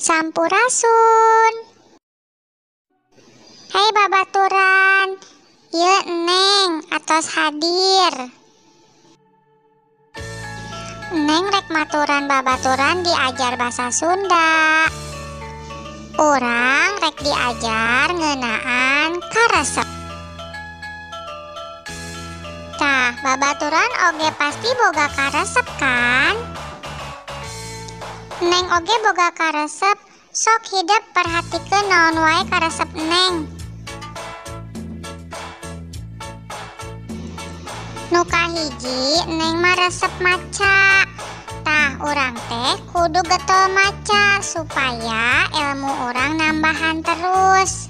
Sampurasun. Hei babaturan, ieu Neng atos hadir. Neng rek maturan babaturan diajar basa Sunda. Urang rek diajar ngeunaan karesep. Tah, babaturan oge pasti boga karesep kan? Neng oge boga karesep, sok hidep perhatikeun naon wae karesep Neng. Nu kahiji, Neng mah resep maca. Tah, urang teh kudu getol maca supaya ilmu urang nambahan terus.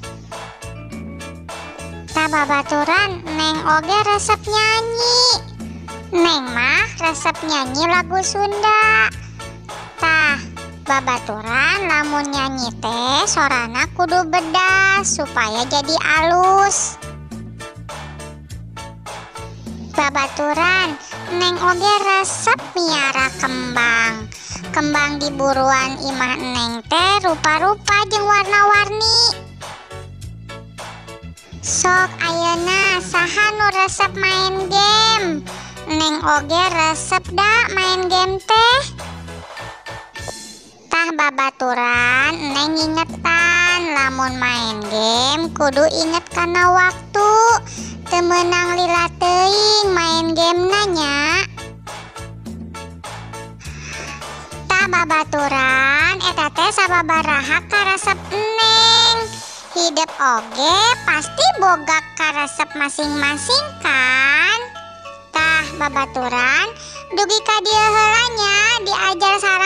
Tah babaturan, Neng oge resep nyanyi. Neng mah resep nyanyi lagu Sunda. Tah, babaturan lamun nyanyi teh sorana kudu bedas supaya jadi alus. Babaturan, Neng oge resep miara kembang. Kembang di buruan imah Neng teh rupa-rupa jeung warna-warni. Sok ayeuna saha nu resep main game? Neng oge resep da main game teh. Tah babaturan, Neng ngingetan lamun main game kudu inget kana waktu. Teu meunang lila teuing main game nanya. Tah babaturan, eta teh sababaraha karesep Neng. Hidep oge pasti boga karesep masing-masing kan? Tah babaturan, dugi ka dieu heula nya diajar sareng